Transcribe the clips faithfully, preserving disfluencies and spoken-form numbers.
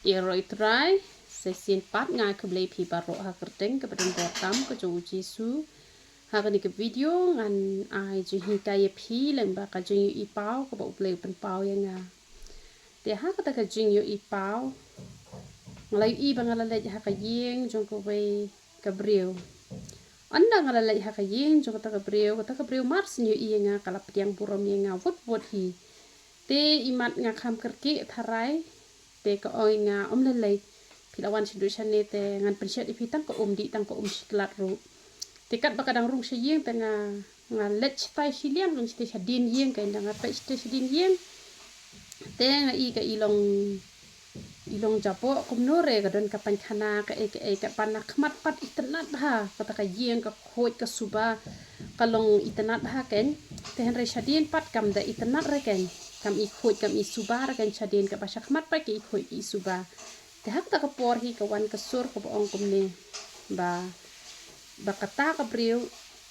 Ïaroh Trai, sa shisien pat nga ai khublei phi baroh ha ka kyrteng kaba donbor tam ka jong u Jisu. Ha kane ka video ngan ai jinghikai ïa phi lyngba ka jingïohi paw kaba U Blei u pynpaw ïa nga. Te ha kata ka jingïohi paw, nga la ïohi ba nga la leit ha ka ïing jong kawei ka briew. Ynda nga la leit ha ka ïing jong kata ka briew, kata ka briew mar shu ïohi ïa nga ka la pdiang burom ïa nga wut wut hi. Te imat nga kham kyrkieh tharai, te ka ong ïa nga, ym lei lei, phi la wan shaduh shane te ngan pynshet ïa phi tang ka um dih tang ka um shi klat ruh. Te katba ka dang rung sha ïing te nga, nga leit shatai shiliang, nga leit shatai shadien ïing, ka ynda nga peit shatai shadien ïing te nga i ka i long, i long jaboh kumno re, ka don ka painkhana kaei kaei, katba na khmat pat itynnad bha, kata ka ïing ka khuid ka suba ka long itynnad bha kein. Te hynrei shadien pat kam da itynnad re kein, kam i khuid kam i suba re kein shadien, katba sha khmat pat ka i khuid i suba. Te ha kata ka por hi ka wan ka sur kaba ong kumne, ba, ba kata ka briew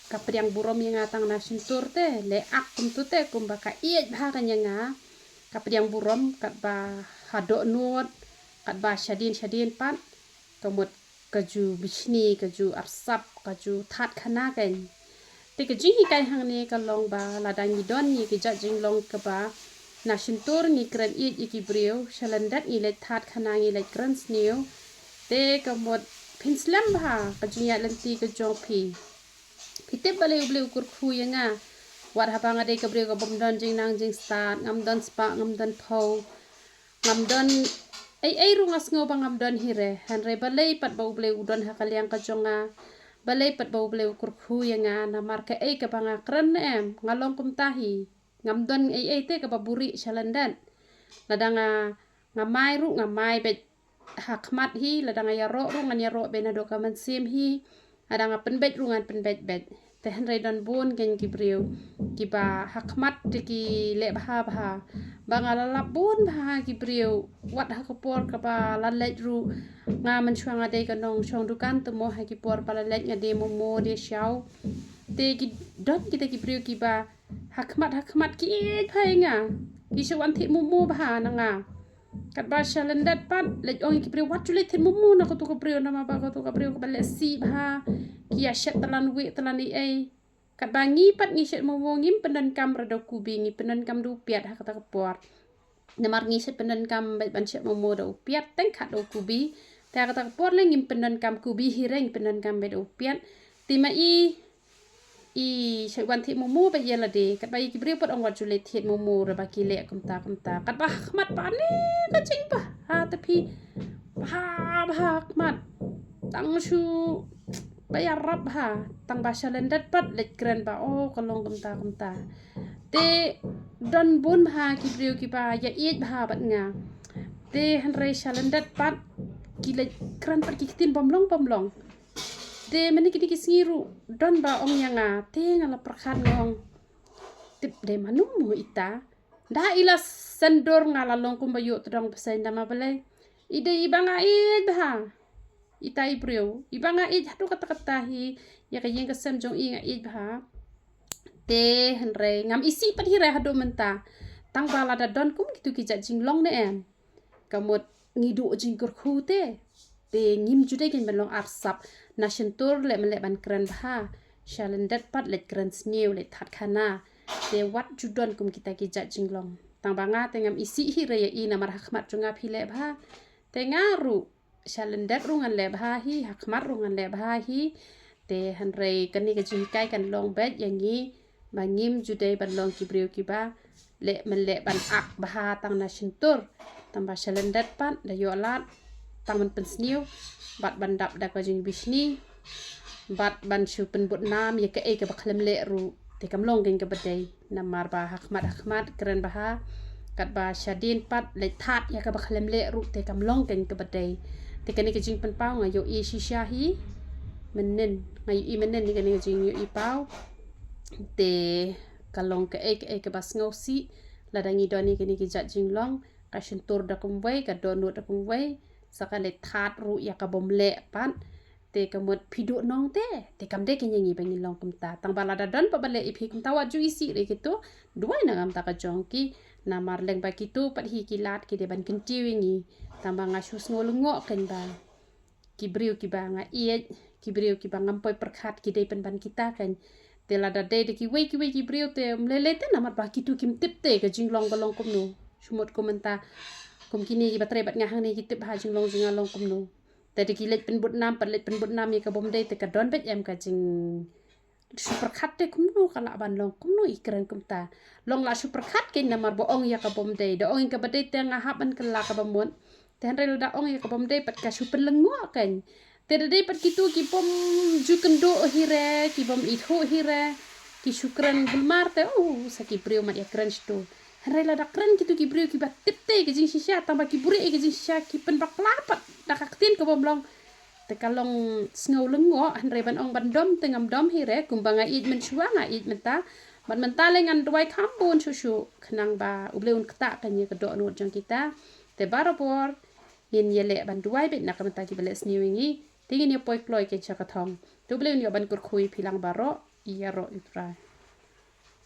ka pdiang burom ïa nga tang na shyntur te, leh ak kumto te, kumba ka ïeit bha ka ïa nga, ka pdiang burom, katba ha dohnud, katba shadien shadien pat ka mut ka ju bishni, ka ju arsap, ka ju thad khana kein. Te ka jinghikai hangne ka long ba lada ngi don ïa ki jait jinglong kaba na shyntur ngi kren ïeit ïa ki briew, sha lyndet ngi leit thad khana, ngi leit kren sniew. Te ka mut phin slem bha ka jingïaid lynti ka jong phi. Phi tip balei U Blei u kyrkhu ïa nga? Wat haba nga dei ka briew kaba ym don jingnang jingstad, ngam don spah, ngam don phew, ngam don ei ei ruh, nga sngew ba ngam don hi re. Hynrei balei pat ba U Blei u don ha ka liang ka jong nga? Balei pat ba U Blei u kyrkhu ïa nga? Namar kaei kaba nga kren ne em, nga long kumta hi. Ngam don ei ei te kaba buhrieh sha lyndet. Lada nga, nga mai ruh nga mai beit ha khmat hi, lada nga ïaroh ruh ngan ïaroh beit naduh ka mynsiem hi, lada nga pynbeit ruh ngan pynbeit beit. Te hynrei don bun kein ki briew kiba ha khmat te ki leh bha bha. Ba nga la lap bun bha ha ki briew, wat ha ka por kaba la leit ruh, nga mynshuwa nga dei ka nongshong dukan te mo, ha ki por ba la leit nga die momo die shaw. Te ki don kita ki briew kiba ha khmat ha khmat ki ïeit bha ïa nga, ki shu wan thied momo bha na nga. Katba sha lyndet pat leit ong ïa ki briew, wat ju leit thied momo na kato ka briew, namar ba kato ka briew kaba leh sih bha, ki ïa shet tlan wieh tlan ei ei. Katba ngi pat ngi shet momo ngim pyndonkam re da u kubi, ngi pyndonkam da u piat ha kata ka por. Namar ngi shet pyndonkam beit ban shet momo da u piat, teng khat da u kubi. Te ha kata ka por lei ngim pyndonkam kubi hi re, ngi pyndonkam beit da u piat. Te ma i, i shu wan thied momo beit ïa lade, katba ïa ki briew pat ong wat ju leit thied momo re ba ki leh kumta kumta. Katba ha khmat pat ne ka jingbha ha te phi, bha bha ha khmat. Tang shu ba ïarap bha, tang ba sha lyndet pat leit kren ba, oh, ka long kumta kumta. Te don bun bha ki briew kiba ïa ïeit bha bad nga. Te hynrei sha lyndet pat ki leit kren pat ki ktien bym long bym long. Te mynne kine ki sngi ruh don ba ong ïa nga, te nga la pyrkhat nga ong, tip dei mano mo ita. Da i la sendor nga la long kumba ïoh tdong bseiñ, da ma balei? I dei iba nga ïeit bha. Ita i briew iba nga ïeit haduh katta katta hi, ïa ka ïing ka sem jong i nga ïeit bha. Te hynrei ngam isih pat hi re haduh mynta. Tang ba lada don kum kitu ki jait jinglong ne em, ka mut ngi duh jingkyrkhu te. Te ngim ju dei kein ban long arsap, na shyntur leh men leh ban kren bha, sha lyndet pat leit kren sniew, leit thad khana. Te wat ju don kum kita ki jait jinglong. Tang ba nga te ngam isih hi re ïa i, namar ha khmat jong nga phi leh bha. Te nga ruh sha lyndet ruh ngan leh bha hi, ha khmat ruh ngan leh bha hi. Te hynrei kane ka jinghikai kan long beit ïa ngi ba ngim ju dei ban long ki briew kiba leh men leh ban ak bha tang na shyntur. Tang ba sha lyndet pat da ïoh lad tang ban pynsniew, bad ban dap da ka jingbishni, bad ban shu pynbud nam ïa kaei kaba khlem leh ruh, te kam long kein kaba dei. Namar ba ha khmat ha khmat kren bha, katba shadien pat leit thad ïa kaba khlem leh ruh, te kam long kein kaba dei. Te kane ka jingpynpaw nga ïohi shisha hi mynnin, nga ïohi mynnin ïa kane ka jingïohi paw. Te ka long kaei kaei kaba sngewsih lada ngi don ïa kine ki jait jinglong, ka shyntur da kumwei, ka dohnud da kumwei, sa ka leit thad ruh ïa ka bym leh pat. Te ka mut phi duh nong te, te kam dei kein ïa ngi ba ngin long kumta. Tang ba lada don pat ba leh ïa phi kumta, wat ju isih re kito, duwai na ka bynta ka jong ki. Namar lyngba kito pat hi ki lad ki dei ban kyntiew ïa ngi. Tang ba nga shu sngew lyngngoh kein ba ki briew kiba nga ïeit, ki briew kiba ngam poi pyrkhat ki dei pynban kita kein. Te lada dei da kiwei kiwei ki briew te ym lei lei te namar ba kitu kim tip te ka jinglong ka long kumno. Shu mut kum mynta, kum kine kiba trei bad nga hangne ki tip ha jinglong jong nga long kumno. Te da ki leit pynbud nam, pat leit pynbud nam ïa ka bym dei te ka don beit em ka jing shu pyrkhat te kumno ka lah ban long, kumno i kren kumta. Long lah shu pyrkhat kein namar ba ong ïa ka bym dei, da ong ïa kaba dei te nga hap ban kylla kaba mut. Te hynrei lada ong ïa ka bym dei pat ka shu pynlyngngoh kein. Te da dei pat kitu ki bym ju kynduh hi re, ki bym ithuh hi re, ki shu kren bulmar te, oh, sa ki briew mat ïa kren shatu. Hynrei lada kren kitu ki briew kiba tip te ka jingshisha, tang ba ki buhrieh ïa ka jingshisha, ki pynbakla pat da ka ktien ka bym long. Te ka long sngew lyngngoh, hynrei ban ong ban dom te ngam dom hi re, kumba nga ïeit mynshuwa nga ïeit mynta. Bad mynta lei ngan duwai kham bun shuh shuh, khnang ba U Blei un ktah kein ïa ka dohnud jong kita. Te barabor ngin ïaleh ban duwai beit na ka bynta kiba leh sniew ïa ngi. Te ngin ïa poi kloi kein sha ka thong. Te U Blei un ïoh ban kyrkhu ïa phi lang baroh, ïaroh ïa U Trai.